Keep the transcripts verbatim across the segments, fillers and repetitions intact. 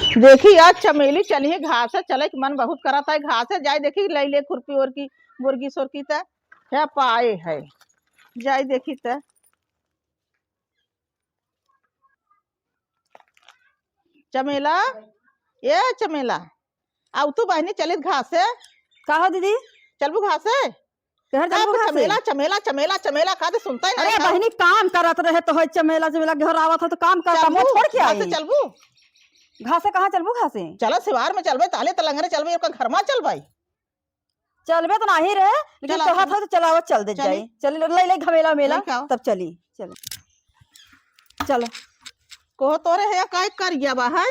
देखी, आज चमेली चलिहैं घासे, चले के मन बहुत करत है घासे, जाई देखी, लई ले खुरपी ओरकी, बोरकी सोरकी त, है पाए है, जाई देखी त। चमेला, ए चमेला, आउ तू बहिनी चलित घासे। का हो दीदी? चलबू घासे? केहर का चलबू घासे? चमेला, चमेला, चमेला, चमेला, का दे सुनता ही नहीं अरे था। बहिनी, काम करत रहे तो है चमेला, चमेला घर आवत है तो काम करता, चलबू? मुँह छोड़ के घासे आई। चलबू? घासे कहाँ चलबू घासे? चला सिवार में चलबे, ताले तलंगरे चलबे, ओकर घर मा चलबे। चलबे तो नाही रहे, लेकिन चला, कहत चला। है तो चलावत चल दे चली। जाई। चली, ले, ले घमेला मेला, लेके आओ। तब चली। चल। चल। को तोरे है, का कर गया बा है?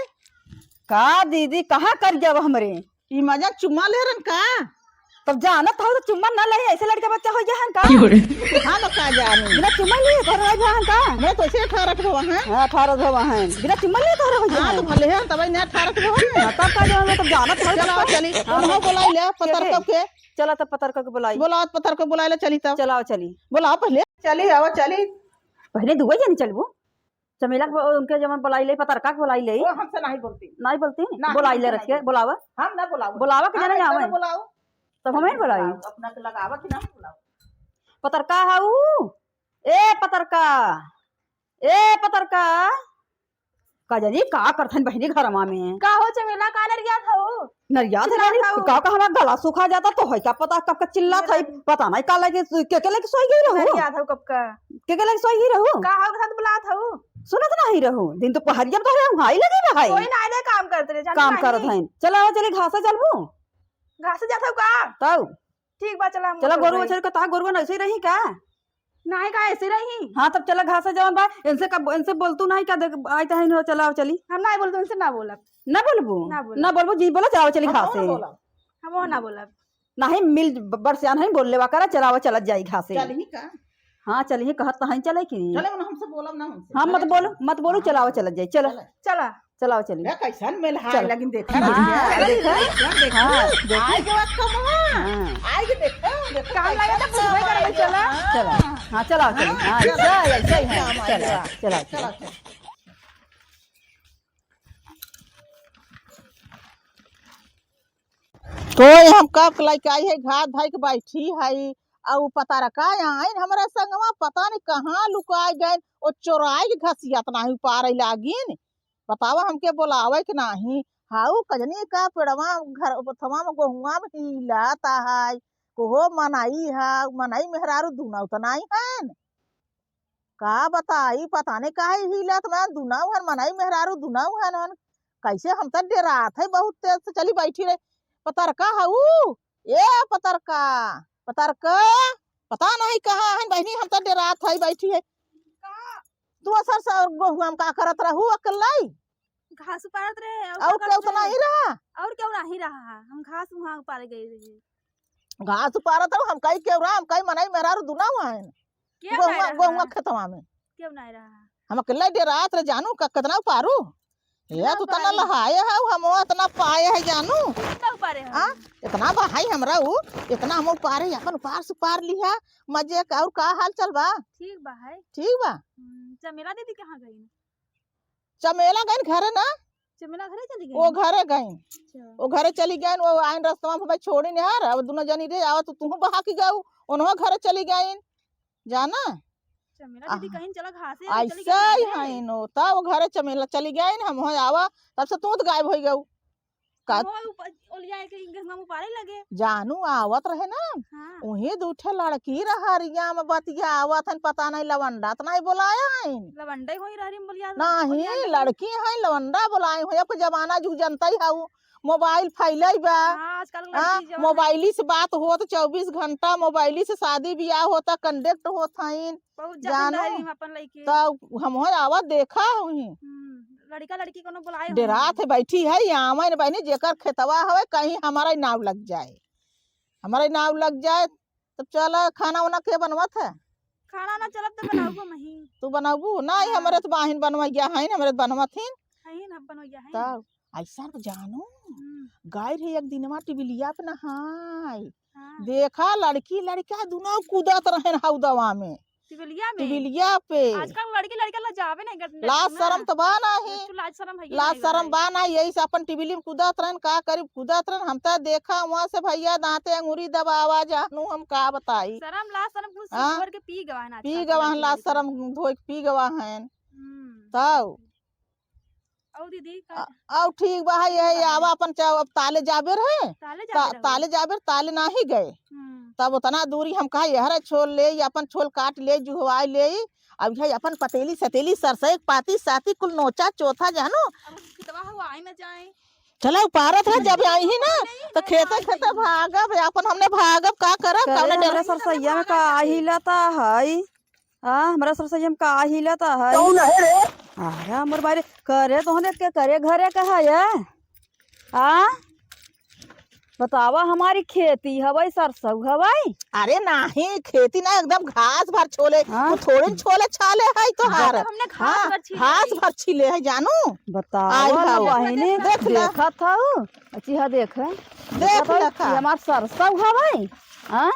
का दीदी, कहाँ कर गया बा हमरे? ई मजा चुम्मा ले रन का? तब जानत हो तो चुम्मा ना ले, ऐसे लड़का बच्चा हो गया है का? क्यों रे? हाँ, तो का जानी? बिना चुम्मा लिए तोहरा हो गया है का? मैं तो ऐसे अठारह ठो है। हाँ, अठारह ठो है। बिना चुम्मा लिए तोहरा हो गया हाँ, है। तो भले है, तब इन्हें अठारह ठो है। हाँ, तब का जानी, मैं तो जानत हो चलो, तो। चली। हाँ, उन्हों तो बोलाई ले, के, पतर के? कब के? चला तब पतरका के बुलाई। बोलाओ, पतरका के बुलाई ले, चली तब। चलाओ, चली। बोलाओ पहले। चली, आवा, चली। पहले दुवै जनी चलबू। चमेला के ब-, उनके जवन बुलाई ले, पतरका के बुलाई ले। वो हमसे नहीं बोलती। नहीं बोलती? नहीं, बुलाई ले हमसे रख के, नहीं बोलती। बुलावा। हम ना बुलाओ। बुलावा के हम जाने ऐसा जावे। ना बुलाओ। तब हमें बुलाई। बुलाओ, अपना के लगावा कि ना बुलाओ। पतरका हऊ? ए पतरका, ए पतरका, का जानी का करथन बहिनी घरमा में। का हो चमेला, का नरियात हऊ? नरियात है चिल्लात बहिनी, हऊ। का, का हमार गला सूखा जाता तो है का पता कब का चिल्लात है, नरियात। पता नहीं का लगे, के, के लगे सोई गई रहू? नरियात हऊ कब का? के, के लगे सोई गई रहू? का हो के साथ बुलात हऊ? सुनत नहीं रहू, दिन दोपहरिया में तो हम हाई लगे ना है। कोई ना आए काम करत रहे, जाने काम नहीं। करत हैं। चला, चली घासे चलबू? घासे जात हऊ का? तब? ठीक बा, चला, हम चला, चल गोरू रही। बछर का ता गोरुआ ऐसे ही रही का? नाही का ऐसे रही? हाँ, तब चला घासे जवन बा, इनसे कब, इनसे बोलतू नाही का, देख, आई तहन हो, चला, चली। हम नाही बोलतू, इनसे ना बोलब। ना बोलबू? ना बोलब। ना बोलबू, जी बोला, चलाओ, चली हम घासे। ना बोलब। हम ना बोलब। नाही, मिल, ब-, बरसियान है, बोल लेवा करा, चलाओ, चलत जाई घासे। चली का? हाँ, चली, कहत तो है, चले कि नहीं? चले, उन्हें हमसे बोलब ना, हमसे। हाँ, मत चले, बोलो, चले। मत बोलो, हाँ, चलाओ, चले। चलत जाई, चला। चले। चला। चलाओ, चली। ए, कैसन मेल हाय चला। लगिन, देखा हाँ, ना? देखा, देखा। देखा, देखा। हाँ, देखा। आए के बाद कमवा। हाँ। आए के देखा, देखा, काम लगे तो पूछबे करबे, चला। चला। हाँ, चलाओ, चली। हाँ, हाँ, चला। ऐसा, ऐसा ही है। काम चला, आएगा। चला, चला, चला। चला। कोई हम कब के लइके आई है, घात धइ के बैठी है, अउ पतरका आइन हमरा संगवा, पता नहीं कहाँ लुकाए गइन, ओ चोराए के घसियत नाही उपारे लागिन। बतावा, हमके बोलावे के नाही। हाउ कजनी का पेड़वा घर पथवा में गोहुआ में हिलत है, कोहो मनई है, मनई मेहरारू दुनौ त नाही हन। का बताई, पता नहीं काहे हिलत में दुनौ हन, मनई मेहरारू दुनौ हन, हन। कैसे हम त डेरात है, बहुत तेज से चली बैठी रही। पतरका हऊ, ए पतरका, पतरका, पता नहीं कहाँ है बहिनी, हम त डेरात है बैठी है। तू असर से गोहुआ में का करत रहू अकेलाई? घास उपारत रहे, और अउ का केहू करत तो रहे? नहीं रहा? और केहू नहीं रहा, हम घास वहाँ उपारे गए रहे। घास उपारत रहो, हम कई केहू रहा, हम कई मनई मेहरारू दुना हुआ है। केहू नहीं गोहुआ, रहा। गोहुआ खेतवा में। केहू नहीं रहा। हम अकेले डेरात रहे जानू, का कितना उपारू? हे, केतना तू तना उपारू? लहाए है, हम इतना पाए है जानू। कितना उपारे है? आ? इतना बहाई हमरा उ, इतना हम उपारे, अपन उपार सुपार लिहा, मजे का, और का हाल चल बा? ठीक बा है। ठीक बा? हम्म, चमेला दीदी कहाँ गई? चमेला गइन घरे ना। चमेला घरे चली गई? वो घरे गइन। अच्छा। वो घरे चली गइन, वो आइन रस्तवा में भाई छोड़ी नहीं यार, अब दुनो जनी रे, आवा तू, तू बहा के गऊ, उन्हों घरे चली गइन, जाना? चमेला दीदी आह, कहीं चला घासे चली ऐसा गई ही है। है नो, तब वो घरे चमेला चली गइन, हम हो आवा, तब से तू तो गायब हो गऊ। का? वो ऊपर ओलिया के गेहुआ में उपारे लगे। जानू आवत रहे ना, हाँ। उही दू ठे लड़की रहरिया में बतियावत हन, पता नहीं लवंडा त नहीं बोलाया हन। लवंडा ही होई रहरी में बोलिया, नहीं, बोलिया लगे। लड़की है, लवंडा बोलाए हो। अब जमाना जू जनता ही हऊ, मोबाइल फैले बा। हाँ, आजकल हाँ, लड़की जवन है। मोबाइली से बात होत, चउबीस घंटा मोबाइली से शादी बियाह होता, contact होत हइन। बहुत जातिन जानो, रहरी में अपन लइके। त हम हो आवा देखा हुई। हम्म, लड़का लड़की कोनो बुलाए होई। डेरात है, बैठी है, ये आवे न बहिनी, जेकर खेतवा हवे, कहीं हमारा ही नाव लग जाए, हमारा ही नाव लग जाए, तब चला, खाना वाना के बनवत है? खाना ना चलब त बनाऊबो मही। तू बनाऊबू? नहीं, हाँ। हमरे त बाहिन बनवैया हइन, हमरे त बनवत हिन। हइन, अब बनवैया हइन। तब, ऐसा त जानू, हम्म। गई रही एक दिनवा टिबिलिया पे नहाए। हाँ। देखा, लड़की लड़का दुनो कूदत रहेन हौदवा में। टिबिलिया में? टिबिलिया पे। आजकल लड़की लड़का लजावे नहीं करते लाज शरम तो बा नाही। कुछ लाज शरम है ही लाज नहीं शरम भाई। बा नाही, यही से अपन टिबिली में कूदत रहन, का करी, कूदत रहन। हम तो देखा वहाँ से भैया दांते अंगूरी दबावा जानू, हम का बताई। शरम लाज शरम कुछ हाँ? छोड़ के पी गवा है ना पी आजकल गवा है, लड़की लाज लड़का। शरम धोए के पी गवा है। हम्म। तब और दीदी का अ, और ठीक बा है, यही बताइए। आवा अपन चा-, अब ताले जाबे रहे। ताले ता-, जाबे रहे। ताले जाबे रहे, ताले नाही गए। हम्म। तब उतना दूरी हम कहा, यहरे छोल ले, या अपन छोल काट ले, जुहवाई ले, अब यह अपन पतेली सतेली सरसई के पाती साती कुल नोचा चोथा जानो। अब खेतवा हुआ आई न जाए। चला उपारत है, जब आई ही ना, नहीं, तो नहीं खेते आई खेते नहीं। भागब, अपन हमने भागब, का करब, करे कौने डर हमरा सरसैया में का आही लता है। हाँ, हमरा सरसैया में का हिलत है? कौन है रे? अरे, हमर बारे करे तोहने के करे घरे का है ये? हाँ? बतावा, हमारी खेती हवई, सरसों हवई? अरे नाही, खेती ना, एकदम घास भर छोले, हाँ? वो थोड़े छोले छाले है तोहार। तो हमने घास हाँ, भर छीले घास है। भर छीले है जानू। बतावा आई ना भाव। बहिनी, देख ला। देखत हऊ। अच्छी हाँ देख। देख देखत हऊ, ला का। ये हमार सरसों हवई। हाँ?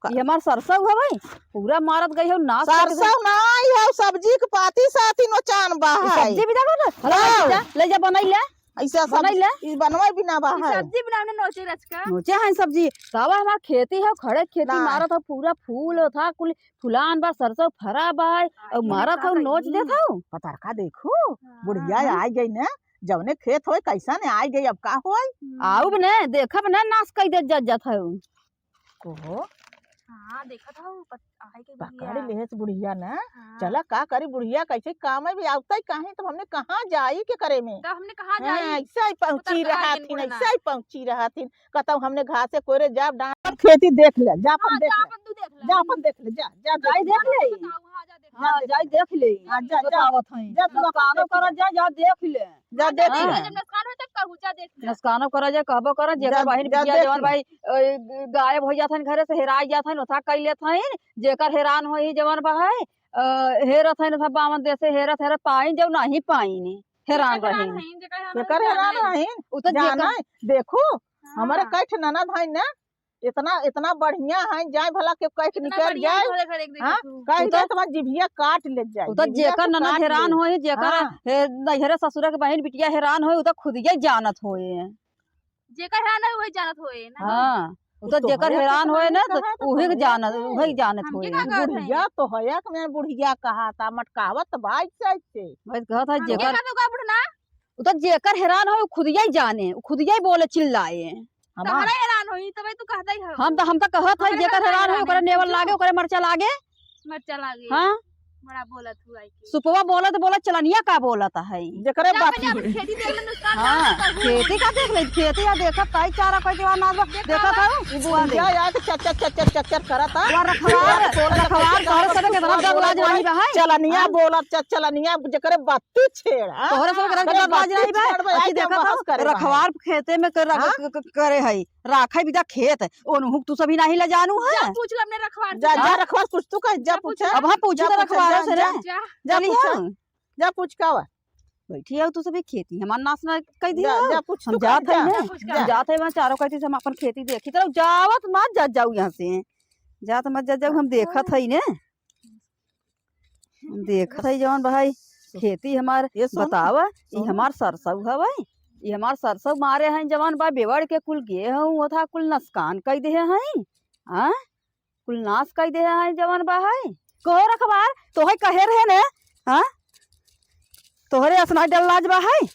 का- ये हमार सरसों हवई, पूरा मारत गई हो, नाश कर दे। सरसों नाई हो, सब्जी के पाती साती नोचान बा ई है। सब्जी भी देखो ना, हला हाँ। ले जा, ले जा, बनाई ले। ऐसा सब बनाई ले। ई बनवाई भी ना बा ई है। सब्जी बनाने नोचे रचका। नोचे हैं सब्जी, तावा हमार खेती है, खड़े खेती ना। मारत है, पूरा फूल था, कुल फुलान बा, सरसों फरा बा है, हाँ, और ये मारत का है, नोच कही? देत हो। पतरका देखो, हाँ। बुढ़िया हाँ। आ गई ना, जौने खेत होए, कैसन आ गई, अब का होए? हम्म। आउब ने, देखब ने, नाश कई दे जा, जात है। को? हाँ, देखत हऊ, पत-, आहे के पकड़ बुढ़िया। लेहेस बुढ़िया ना। हाँ। चला, का करी बुढ़िया, कैसे काम है भी आवता ही काहे, तब हमने कहाँ जाई के करे में? तब हमने कहाँ हाँ, जाई? ऐसा ही पहुँची उतर के आ रहा गई थी, बुढ़ना। ऐसा ही पहुँची रहा थी। कहता हूँ, हमने घासे कोरे जाब, डांट खेती देख ले, जा अपन हाँ, देख जा ले। अपन तू देख ले। जा अपन देख ले, जा, जा जाई देख ले। बताओ, हाँ, जा देख ले। हाँ, जाई देख ले। हाँ, जा, जा। बतावत हई। जा, तू नुकसानो बतावत कर, हई। जा, जा देख ले। जा देख हाँ। ले। जब नुकसान होई तब कहू, जा देख ले। नुकसानो करा जाए, कहबो करा, जेकर जा, बहिन जा बिटिया देख जवन ले। भाई, अ, गायब हो जात हन घरे से, हेराई जात हन, ओथा कई लेत हन, जेकर हेरान होई जवन बा है, अ, हेरत हन, ओथा बावन देश से हेरत, हेरत पाइन, जब नाही पाइन, हेरान जेकर हेरान रहिन। हईन, जेकर हेरान जेकर हईन, हेरान जाने। हईन, उ तो जाने, जेकर देखो, हाँ। हमरे कई ठे ननद हईन ना, इतना, इतना बढ़िया है, जाए भला के कह के इतना निकल बढ़िया जाए। घरे घरे एक देखा हाँ, तू। कह उ तो, दे तुम्हार जिभिया काट ले जाए, उ तो जिभिया जेकर से ननद काट हेरान ले। होई, जेकर हाँ। हे-, नैहरे ससुरे के बहिन बिटिया हेरान होई, उ तो खुदिये जानत होए। जेकर हेरान है, वही जानत होए ना। हाँ, उ तो उ तो जेकर है, हेरान तो होए ना, कहा तो उहे के उहे जानत, के। उहे के जानत हमके होए। का कहत है? बुढ़िया तो है, एक में बुढ़िया कहा था, मटकावत बाइक से ऐसे। बस कहत है, हमके जेकर का तो का बुढ़ना? उ तो जेकर हेरान होए, उ खुदिये जाने, उ खुदिये बोले, चिल्लाए। हमार तहरा हेरान होई, तबे तू कहत ही हो। हम तो, हम तो कहत है, ओकरे जेकर हेरान होई, ओकरे नेवल लागे, ओकरे मरचा लागे। मरचा लागे। हाँ। बड़ा बोलत हुआ है कि। सुपवा बोलत, बोलत चलनिया का बोलत है। जेकरे जा बात पहले अपन खेती देख ले, नुकसान ना हाँ, होता हो। खेती का देख ले, खेती या देखत ताई चारा कोई जवान ना बा, देखा देखत बा। है, ई बुआ दे। बुढ़िया यार चच्चर, चच्चर, चच्चर करत है। वो रखवार, बोलत रखवार, तोहरे सब कितना डर लाज रही बा है। चलनिया हाँ? बोलत, च-, चलनिया जेकरे बात तू छेड़, हाँ? तोहरे सब के रंग के बात नहीं बा। अच्छी देखा था, रखवार खेते में कर, हाँ? क-, क-, करे है, राखे बिदा खेत, ओनहु तू सभी नहीं ले जानू है। जा पूछ ले अपने रखवार से। जा, जा रखवार पूछ, तू कह, जा पूछ। अब हम पूछे जा तो पूछ, रखवारों जा, से रे। जा, जा चली पूछ, हम। जा पूछ का बा? बैठी है तू सभी खेती, हमार नाश ना कह दिया जा, हो। जा पूछ, हम तू जात कह, है जा, ना, जा। हम जात है वहाँ चारों कहती से हम अपन खेती देखी, चलो जावत मत जा जाऊ यहाँ से, जात मत जा जाऊ, हम देखत है ने। देखत है जवन भाई, खेती हमार ये सोनू, बतावा, ई सोनू। हमार सरसौ हवै, ई हमार सरसौ मारे हैं जवन बा, बेवड़ के कुल गे हूँ, ओथा कुल नसकान कई देहे हैं, हाँ? कुल नाश कई देहे हैं जवन बा है। कहो रखवार, तोहे कहे रहे ने, हाँ? तोहरे असना डर लाज बा है?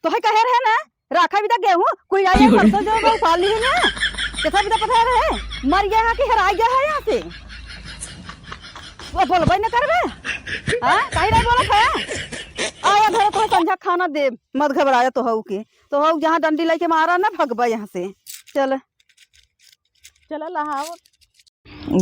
तोहे कहे रहे ने? राखा भी त गेहूं, कोई आई की हो रे? सरसों जो बा उपार ली है ना। कैसा भी त पता रहे? मर गया है कि हराई गया है यहाँ से? वो बोलबे न करबे? हाँ? कहीं नहीं बोलत है? आया धरे तो संझा खाना दे, मत घबराया तो हऊ के। तो हऊ जहाँ डंडी लेके मारा ना, भगबा यहाँ से। चल। चल लहाओ।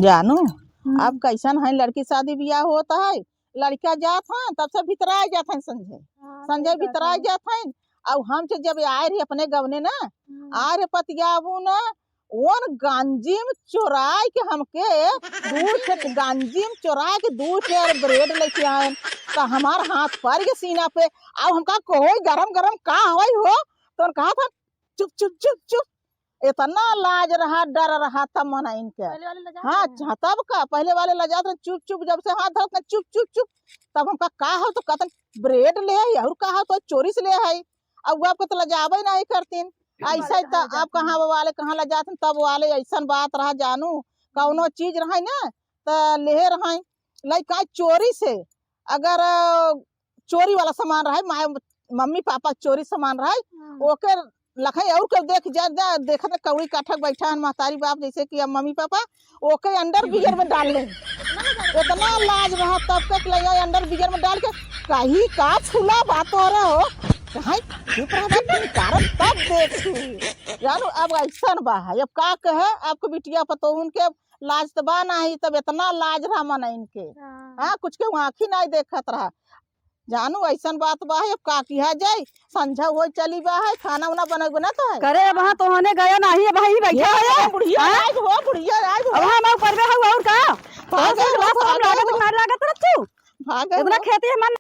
जानू, हम्म। अब कैसन है लड़की शादी बियाह होत है, लड़का जात हैं, तब से भितराए जात हैं संझे। हाँ, संझे सही बात भितराए है। जात हैं। अब हम से जब आए रही अपने गवने ना, हम्म। आए रहे पतियाबू ना, ओन गांजीम चोराए के हमके दू ठे गांजीम चोराए के दू ठे और ब्रेड लेके आए, तो हमार हाथ पड़ गए सीना पे। अब हमका कोई गरम गरम का होई हो, तो कहा था, "चुप, चुप, चुप, चुप।" इतना लाज रहा, डर रहा था मनइन के। पहले वाले लजात हाँ, रहे। हाँ, तब का, पहले वाले लजात रहे, चुप चुप, जब से हाथ धरत ना, चुप चुप चुप। तब हमका का हो तो कहतन, "ब्रेड ले आई, और का हो तो चोरी से ले आई।" अब वो आपको तो लजाबे नहीं करतीन। ऐसा ही था, आप कहाँ वो वाले, कहाँ लजात हैं, तब वाले ऐसन बात रहा जानू, कौनो चीज रहे ना, त लेहे रहे, लइका चोरी से, अगर, अ, चोरी वाला सामान रहे, माय, मम्मी पापा के चोरी सामान रहे, हम्म। ओके लखई और के देख जा, जा, देखत कौड़ी काठक बैठा हन महतारी बाप, जैसे कि अब मम्मी पापा, ओके अंडरवियर में डाल ले। इतना लाज रहा तब तक ले गए अंडरवियर में डाल के, कहीं का छुला बात हो रहा हो, कहीं चुप रह जा, तुम कारण तब देखी। जानू, अब ऐसन बा है, अब का कहे, आपको बिटिया पतोहुन के लाज त बा नाही, तब इतना लाज रहा मनइन के। हाँ। हाँ, कुछ के आँखी नाही देखत रहा। जानू, ऐसन बात बा है, अब का किहा जाए, संझा होई चली बा है, खाना उना बनई बना तो है। करे, वहाँ तो होने गया नाही, अब वहीं बैठा ये है। बुढ़िया हाँ? आइज हो, बुढ़िया आइज हो। अब हम ऊपर में हऊ और का? भागे तोहसे हो, लाज शरम भागे लागत हो। ना लागत रह तू? भागे इतना हो। खेती है मन